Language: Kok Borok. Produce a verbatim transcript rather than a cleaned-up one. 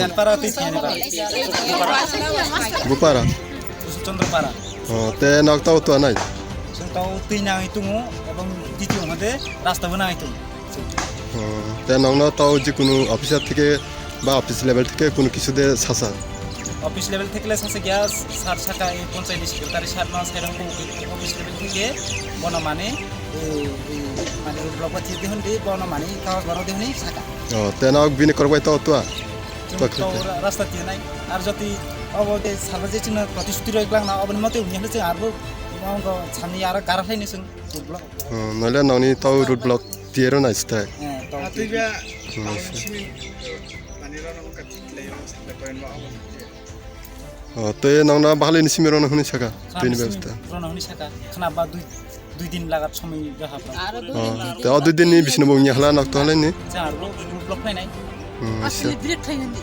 Sanpara twi thani ba. Bupara. Chandra Para. O, te nok tau tua nai. Sung tau twi nangwi tungu, ebong diti ongde rasta bo nangwi tungu. O, te nokno tau jikunu officer thike ba office level thike kunu kisu de sasa. Office level thikle sasa gya sar saka e panchayat secretary sar no sai rang office level thike bono mane e, e, mane road block ba thik de hondi bono mane kawas baro de honi saka. O, te nok bini korbai tau tua. Chwng tau ra-, rasta tiya nai. Ar joti obo de sarba je chwngno protisthuti roi klangna oboni mote wngya hwle chwng arbo monggo samni aro gara khlaini chwng road block. Hmm, noile nokni tau road block tiya rw nai stai. Eh, tau. Hmm, twi ba simi mani rano ka thik lai rano sakta koin ba obo. O, tei nokna bahalini simi rano hwnwi saka. Khana tini simi bebsta. Rano hwnwi saka. Khana ba dui, dui din lagat somoi jaha ba. O, tei o dui din ni bisino bo wngya hwla nok to hwlaini. Chwng arbo road block khlainai. Hmm, asli break khlainani.